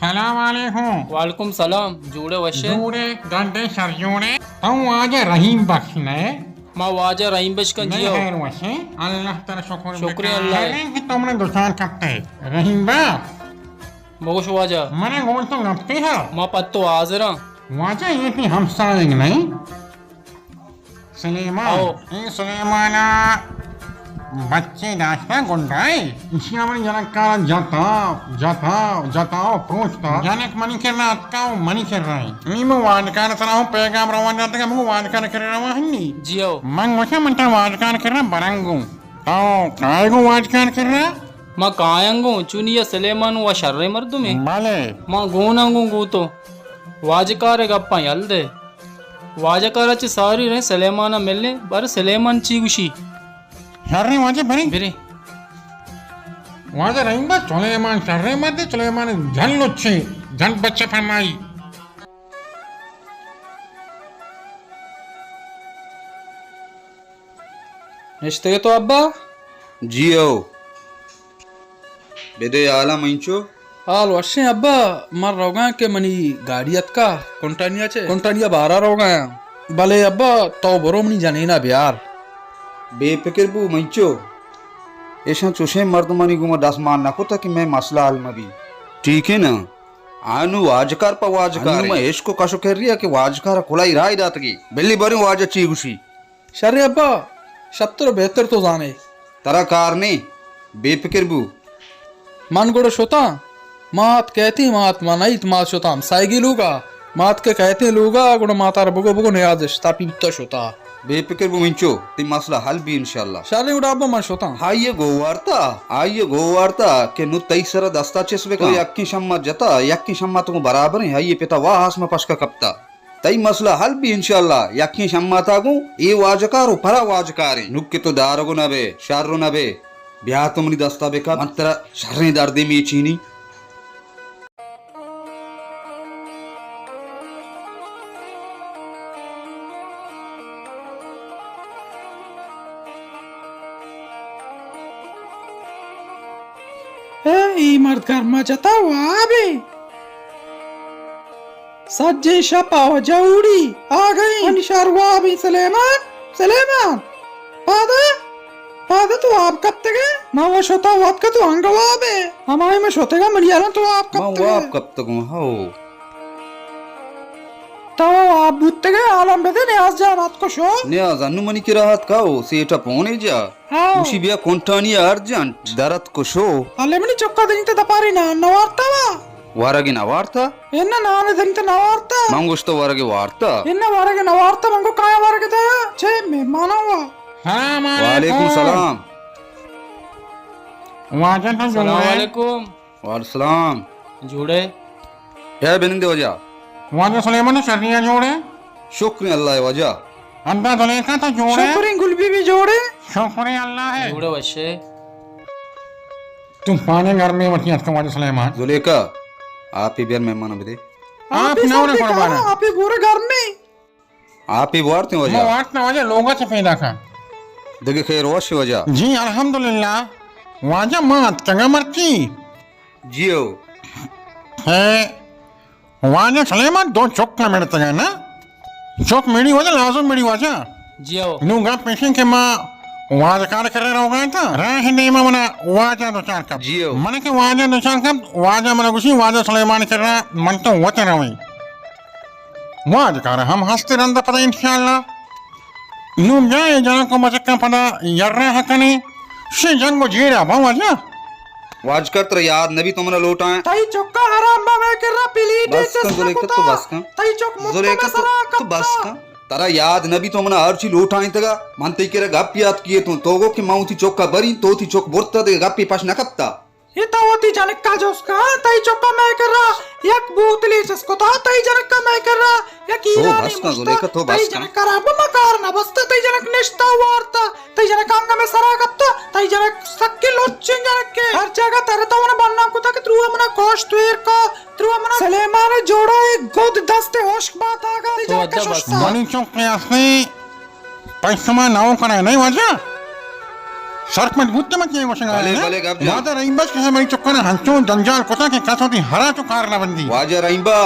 سلام علیکم۔ وعلیکم سلام۔ جوڑے وشے؟ جوڑے، گنڈے سر جوڑے۔ تو واجہ رحیم بخش نئے؟ ما واجہ رحیم بخش کن، جی ہو۔ خیر وشے۔ اللہ تعالی شکر۔ شکر اللہ۔ کہ تو منا دوچار کپتے رحیم بخش۔ بگوش واجہ۔ منا گون تو گپتے ہا۔ ما پد تو حاضر ہاں۔ واجہ یہ تئی ہمسائگ نہیں؟ سلیمان۔ او۔ اے سلیمانا بچے داشتا گنڈائے۔ اشیا منی جنکارا جتا، جتا، جتا و پروشتا۔ جنک منی کرا اتکا و منی کرا ایں۔ نی من واجکار سرا ہوں پیغام روان داتگا، من واجکار کرا روان ہنی۔ جی او۔ من گوشا من تا واجکار کرا برنگوں۔ تو کائے گوں واجکار کرا؟ ما کایاں گوں، چونی یا سلیمان و شرے مردمے۔ بلے۔ ما گوناں گوں گو تو۔ واجکار گپاں یل دے۔ واجہ کارا چہ ساری رہیں سلیمان ء ملیں، بارے سلیمان چی گوشی؟ شریں واجہ بریں۔ بریں۔ واجہ رحیم بخش، سلیمان شریں مردے، سلیمان جھل لچے، جھل بچہ فرمائی۔ نشتگے تو ابا؟ جی ہو۔ بدے حالاں منچو؟ حال وشیں ابا، من روگاں کہ منی گاڑی اتکا کنٹانیا چے۔ کنٹانیا بارا روگاں، بلے ابا تو برو منی جنینا بیار۔ بے فکر بو منچو، ایشاں چوشیں مردمانی گوما دست مان نہ کتا کہ مئے مسئلہ حل مہ بی۔ ٹھیک ہے نا؟ آنو واجکار پہ واجکار انو۔ مئے عشق و کش و کریا کہ واجکار کلائی راہ داتگی۔ بلی بریں واجہ چی گوشی؟ شریں ابا، شتر و بہتر تو زانے۔ ترا کار نے، بے فکر بو۔ من گڑا شتاں، مات کہتیں مات، من ایت مات شتاں ہمسائگی لوگا، مات کہ کہتیں لوگا، گڑا ماتار بگو بگو نیازش، تا پیتا شتا۔ بے فکر بو منچو، تئی مسئلہ حل بی انشاءاللہ۔ شریں گڑا ابا من شتاں۔ آئیے گو وارتا، آئیے گو وارتا کہ نو تئی سر دستا چس بکن۔ تو یکیں شما جتا، یکیں شما تو برابر ہیں، آئیے پتا واہ آسما پشکا کپتا۔ تئی مسئلہ حل بی انشاءاللہ، یکیں شماتا گوں اے واجکار و پرا واجکاریں۔ نوک کہ تو دارگ و نہ بے، شر و نہ بے، بیا تو منی دستا بکا، من ترا شریں دردے میچینی۔ اے، ای مرد گرما جتا وابے۔ سجیں شپ ء جوڑی آگئیں۔ منی شر وابیں سلیمان، سلیمان، پادا، پادا تو واب کپتگے؟ ما و شتا واب کہ تو انگہ وابے۔ ہمائی من شتگا منی الان تو واب من کپتگے۔ واب کپتگوں، ہو۔ تو واب بوتگے، عالم بدے نیاز جان اتکو شو۔ نیاز انو منی کرا اتکا ہو، سیٹا پونے جا۔ ہاں۔ گوشی بیا کنٹانی ارجنٹ درت کشو۔ الے منی چکا دنیت دپاری نان نوارتا وا۔ ورگی نوارتا؟ انا نان دنیت نوارتا۔ من گوشتا ورگی وارتا۔ انا ورگی نوارتا، من گو کایا ورگ دا؟ چے مہمانا وا؟ سلام علیکم۔ وعلیکم سلام۔ واجہ تو سلام جوڑے؟ علیکم۔ وعلیکم سلام۔ جوڑے؟ اے بنندے واجہ۔ واجہ سلیمان شریا جوڑے؟ شکر اللہ واجہ۔ اندا زلیخا تو جوڑے؟ شکریں گل بی بی جوڑے؟ شکر اللہ ہے۔ جوڑے وشے۔ تو پانے گھر میں وتی اتکا واجہ سلیمان۔ زلیخا، آپ ہی بیار مہمان بدے۔ آپ آپ ہی نہ سر ہونے دے قربان۔ آپ ہی بورے گھر میں۔ آپ ہی بوارتیں واجہ؟ ما وارت نہ واجہ، لوگا چہ پیدا کن۔ دگہ خیر وش واجہ؟ جی الحمدللہ۔ واجہ ما اتکگا مرچی۔ جی ہو۔ ہے، واجہ سلیمان دو چک نہ مڑتگا نا؟ چک مڑی واجہ، لازم مڑی واجہ۔ جی ہو۔ نو گپ پیشن کہ ما واجہ کار کرے روگا تا۔ راہ نیما منا واجہ دو چار کپ۔ جی ہو۔ من کہ واجہ دو چار کپ، واجہ منا گوشی، واجہ سلیمان کرا من تو وت رویں۔ واجکار ہم ہست رند پدا انشاءاللہ۔ نوں بیا اے جنک و مچکاں پدا یرا ہکنیں۔ شی جنگ و جیڑا باں واجہ۔ واجکار ترا یاد نبی تو منا لوٹائیں۔ تئی چکا حرام با مئے کرا پلیٹے بس کن چست زلیخا، تو کتا۔ بس کن۔ تئی چک مت زلیخا، مئے تو، سرا تو بس کپتا۔ کن۔ ترا یاد نبی تو منا ہرچی لوٹائیں تگا۔ من تئی کرا گپ یاد کیے تو۔ تو گو کہ من وتی چکا بریں، تو وتی چک برتا دے گپی پش نہ کپتا۔ اے تو وتی جنکا جست کن، تئی چکا مئے کرا یک بوتلے چست کتا، تئی جنکا مئے کرا یک تو ایرانی بس کن مشتا، زلیخا، تو تئی بس کن۔ جنکا را بما کار نہ بستا، تئی جنک نشتا وارتا، تئی جنک انگہ مئے سرا کپتا، تئی جنک سکیں لچیں جنکے۔ ہر جاگہ ترا تو منا بدنام کتا کہ تروا منا کشت ویر کا، تروا منا سلیمان جوڑا اے گد دست ہشک بات آگا، تئی تو جنکا ادا بس ششتا۔ کن۔ منی چکے ہستیں پہ شما نوکرے نہیں واجہ؟ سرپد بوت من چے گوشگا بلے، آں، بلے، گپ جان۔ واجہ رحیم بخش، کسے منی چکاں ہنچو جنجال کتا کہ کس وتی ہرا چو کار نہ بندی۔ واجہ رحیم با،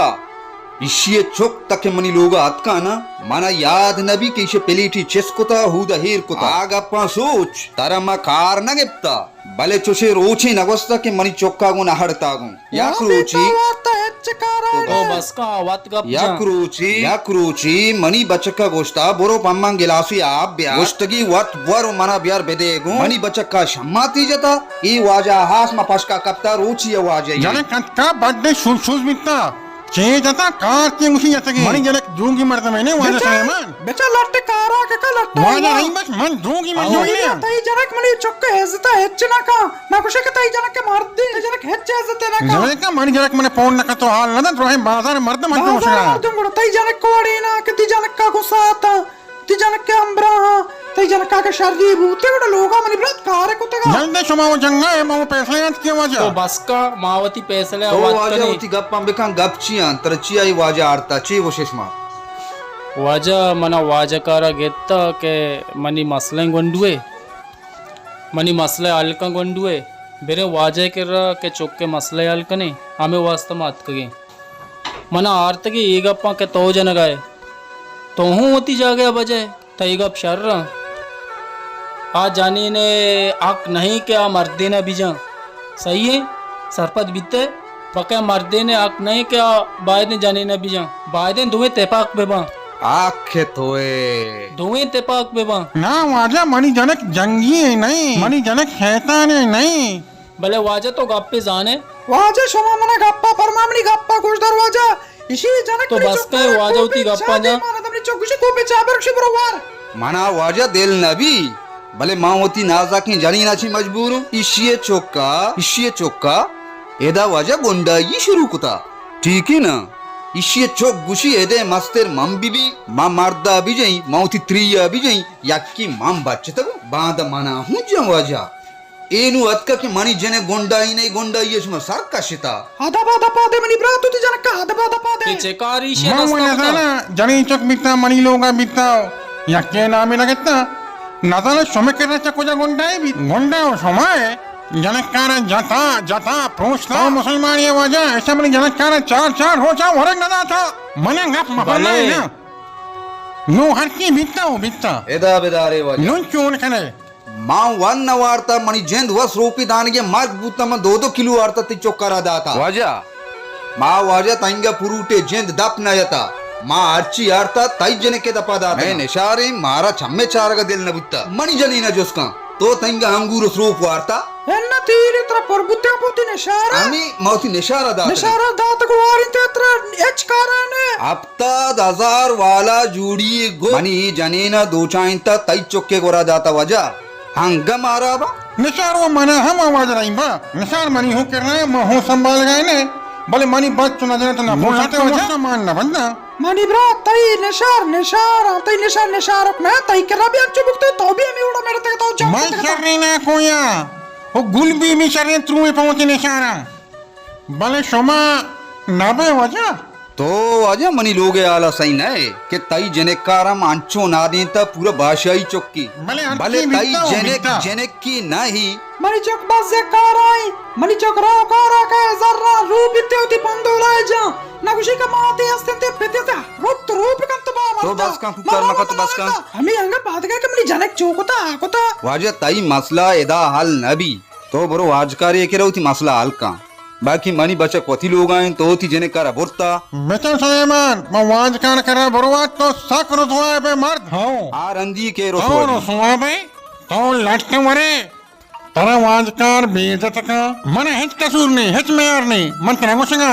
ایشی چک تک منی لوگا اتکا نا، منا یاد نہ بی کہ ایشی پلیٹی چست کتا، ہودا ہیر کتا۔ آ گپاں سوچ، ترا ما کار نہ گپتا، بلے چوشے روچے نہ گوستا کہ منی چکا گوں نہ ہڑتا گوں۔ یک روچی تو بس کن، وت گپ جن۔ یک روچی، یک روچی منی بچکا گوشتا، برو پمن گلاسی آپ بیار۔ گوشتگی وت بور و منا بیار بدے گوں۔ منی بچکا شماتی جتا، ای واجہ ہاس ما پشکا کپتا، روچی واجہ ای۔ جنک اتکا بڈ شل شل بیتا۔ چے جتا کار کے گوشی جتگی۔ منی جنک دونگی مردمے نے واجہ سلیمان۔ بچا لٹ کارا ککا لٹ واجہ رحیم بخش، من دونگی مردمے نے۔ تئی جنک منی چک عزت ہچ نہ کن۔ ما گوشے کہ تئی جنک مردے، تئی جنک ہچ عزت نہ کن۔ جنک من جنک من پون نہ کتو حال نہ دنت، روہیں بازار مردم ہنچو بازار گوشگا۔ مردم گڑا تئی جنک کوڑی نا کہ تئی جنک کا گساتا، تئی جنک کے امبراہا، تئی جنک کا کہ شری بوتے گڑا لوگا منی برات کارے کتگا۔ جلد شما وہ جنگا ہے، ما وہ پیسلے انت کے واجہ۔ تو بس کا، ما وتی پیسلے تو وت واجہ کنی۔ وتی گپ ہم بکن، گپ چی انت؟ ترا چی آئی واجہ آرتا، چی گوشش ما؟ واجہ منا واجہ کارا گتا کہ منی مسئلہ گونڈوے۔ منی مسئلہ حل کن گونڈوے، بریں واجہ کرا کہ چک ء مسئلہ حل کنیں، ہمے واسطہ ما اتکگیں۔ منا آرتگی اے گپاں کہ تو جنگا ئے، تو ہوں وتی جاگہ ء بجئے، تئی گپ شر انت۔ آ جنین ء حق نہیں کہ آ مردین ء بجن۔ صحیح ہے؟ سرپد بیتے؟ پکہ مردین ء حق نہیں کہ آ بایدیں جنین ء بجن۔ بایدیں دوئیں تپاک بباں۔ آکھ توئے۔ دوئیں تپاک بباں۔ نا واجہ، منی جنک جنگی ء نہیں، منی جنک شیطان ء نہیں۔ بلے واجہ تو گپے زانے۔ واجہ شما منا گپا پرما، منی گپا گوش دار واجہ۔ ایشی جنک تو منی بس چک کئے واجہ، وتی گپا جا۔ مانا دمنی چک گوشی کوپے چابر گوشی برو وار۔ منا واجہ دل نبی، بلے ما وتی نازاکیں جنینا چی مجبور اوں۔ ایشی چکا، ایشی چکا ادا واجہ گنڈائی شروع کتا۔ ٹھیک ہے نا؟ ایشی چک گوشی ادے مستر من بی بی، ما مردا بجئیں، ما وتی تریا بجئیں، یکی من بچتگوں، باندا منا ہوں جن واجہ۔ اے نوں اتکا کہ منی جن ء گنڈائی نہ، گنڈائی ء شما سر کشتا۔ ادب ء دپا دے منی برات، وتی جنک ء ادب ء دپا دے۔ اے چے کاری شے من دستا و کتا؟ نزاناں، جنین چک بیتا، منی لوگا بیتا، یکے نامے نہ گتا۔ نزاناں شمے کرا چہ کجا گنڈائی بیت۔ گنڈا و شما ئے، جنکارا جتا، جتا، پروشتا۔ او مسلمانی واجہ، ایشا منی جنکارا چار، چار روچا ورگ نہ داتا۔ منا گپ مفرمائے بلے۔ نا۔ نوں ہرچی بیتا و بیتا۔ ادا بدارے واجہ۔ نوں چون کنے؟ من ون نہ وارتا، منی جند وس روپی دانگے مرگ بوتا، من دو دو کلو وارتا تئی چکا را داتا۔ واجہ، ما واجہ تنگا پروٹے جند دپ نہ یتا، ما ہرچی آرتا تئی جنکے دپا داتا۔ مئے نشاریں، مارا چمے چارگا دل نہ بوتا۔ منی جنینا جست کن، تو تنگا انگور و سروپ وارتا؟ انا تیری ترا پر بوتے پوتی نشارا۔ ہمی ما وتی نشارا داتا۔ نشارا داتا کو وارین تے ترا اچ کارا نے۔ ہفتاد ہزار والا جوڑی گو منی جنینا دوچائینتا تئی چکے گورا داتا واجہ۔ ہنگم آرابا؟ نشار و منا ہم آواز رہی با۔ نشار منی ہوں کرنا ہے، ما ہوں سنبھال گئے نے۔ بلے منی بات تو نہ جنت نہ پوچھتے واجہ۔ مان نہ بندہ۔ منی برات تئی نشار نشار، تئی نشار نشارک نہ، تئی کرا بھی انچو بکتے، تو بھی ہمیں اوڑا میرے تک تو جان میں شرین ہے کویا۔ وہ گل بھی بھی شرین تروے پہنچے نشارا۔ بلے شما نہ بئے واجہ؟ تو واجہ منی لوگ ء حالا سہی نہ ئے کہ تئی جنکار ہم انچو نادینتا پورا باشائی چکی۔ بلے ہر بلے چی تئی بیتا و جنک بیتا۔ جنکی نہ ہی۔ منی چک بس یک کار آئی، منی چک رو کارا کہ زرا رو بیتے ہوتی پندولا جان۔ نہ گوشی کہ ماتے ہستن تے پتے سے روپ تو روپ کن تو با تو مرتا۔ بس کن، کوکار مکا تو بس کن۔ ہمیں انگا پادگا کہ منی جنک چو کتا آ کتا۔ واجہ تئی مسئلہ ادا حل نہ بی۔ تو برو واجکارے کرا وتی مسئلہ حل کن۔ باقی منی بچک وتی لوگا انت، تو وتی جنک کرا برتا۔ بچن سلیمان، من واجکار کرا بروا تو سک رسوا بے مرد۔ ہاں۔ آ رندی کے ہاں، رسوا بی؟ رسوا بے۔ تو لٹ ورے۔ ترا واجکار بے عزت کا۔ من ہچ قصور نہیں، ہچ میار نہیں۔ من ترا گوشگا۔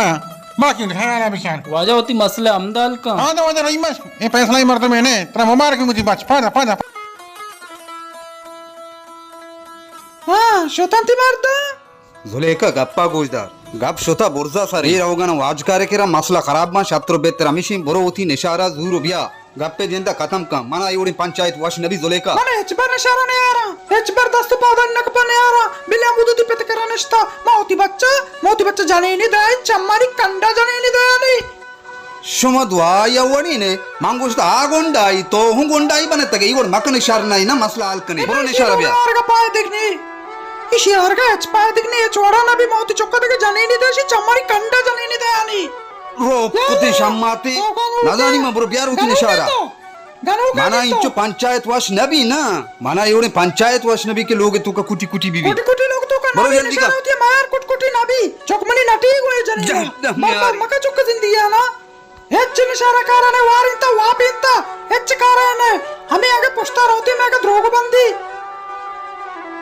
باقی خیال بچار۔ واجہ وتی مسئلہ ہمدا حل کن۔ ہاں تو واجہ رحیم بخش، اے فیصلہ ہی مردم ہے نے۔ ترا مبارک مجھے بچ، پادا، پادا۔ ہاں، شتن تی مرد؟ زلیخا گپا گوش دار۔ گپ شتا برزا سر۔ اے روگن واجکارے کرا مسئلہ خراب باں، شتر و بہتر ہمیشیں برو وتی نشارا زور و بیا۔ گپے جندا ختم کن۔ منا ایوڑیں پنچایت وش نبی زلیخا۔ من ہچ بر نشارا نیاراں، ہچ بر دست و پادا نکپا نیاراں۔ بلے ہم حدودی پت کرا نشتا۔ ما وتی بچہ، ما وتی بچہ جنینی دائیں، چمانی کنڈا جنینی دائیں۔ شما دعا یا وڑی نے، من گوشت آ گنڈائی، تو ہوں گنڈائی بنتگے، ای گوڑ مکن شر نہ، نا مسئلہ حل کنے۔ برو نشارہ بیا۔ ارگا پائے دگنی۔ ایشی ارگا اچ پائے دگنی، اچ وڑا نہ بی موتی چکا دگے جنینی دے، شی چماری کنڈا جنینی دے آنی۔ رو کتے شماتے، نزانی من برو بیار ہوتی نشارہ۔ گنوکا منا انچو پنچایت وش نبی نا، منا ایوڑے پنچایت وش نبی کہ لوگ تو کا کٹی کٹی بی بی۔ کٹی کٹی لوگ تو کا برو نبی جلدی کا۔ نشارہ ہوتی مار کٹ کٹی نبی۔ چک منی نٹی گوئے جنین۔ جہنم بابا یاری۔ مکا چک زندگی ہے نا۔ ہچ نشارہ کارا نے وارینتا، واپینتا، ہچ کارا نے۔ ہمیں اگے پشتا روتی میں اگے دروگ بندی۔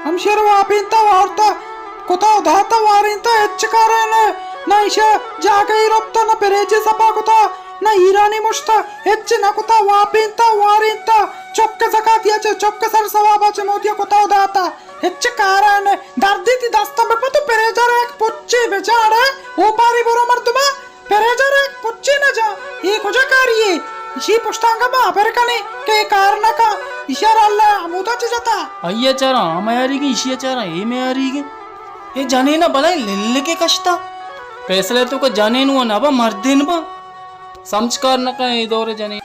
ہمشیر واپینتا، وارتا، کتا و داتا وارینتا، ہچ کارا نے۔ نہ ایشا جاگہی ربتا، نہ پریچے سپا کتا، نہ ایرانی مشتا، ہچ نہ کتا، واپینتا، وارینتا۔ چک زکاتیا چہ، چک سر ثوابا چہ موتیا کتا و داتا۔ ہچ کارا نے۔ دردی تی دستا بپتو پریجر ایک پچے بچاڑے، او پاری برو مردما۔ پریجر ایک پچے نہ جا، اے کجا کاری اے؟ اشی پشتانگا ما ہبر کنے کہ اے کار نہ کا، اشار اللہ ہمودا چہ جتا۔ آئی ء چارا آ میاریگیں، اشی ء چارا اے میاریگیں۔ اے جنین ء بلائیں للکے کشتا۔ فیصلہ تو کہ جنین و نبا مردین با۔ سمجھ کار نہ کن اے دور جنین۔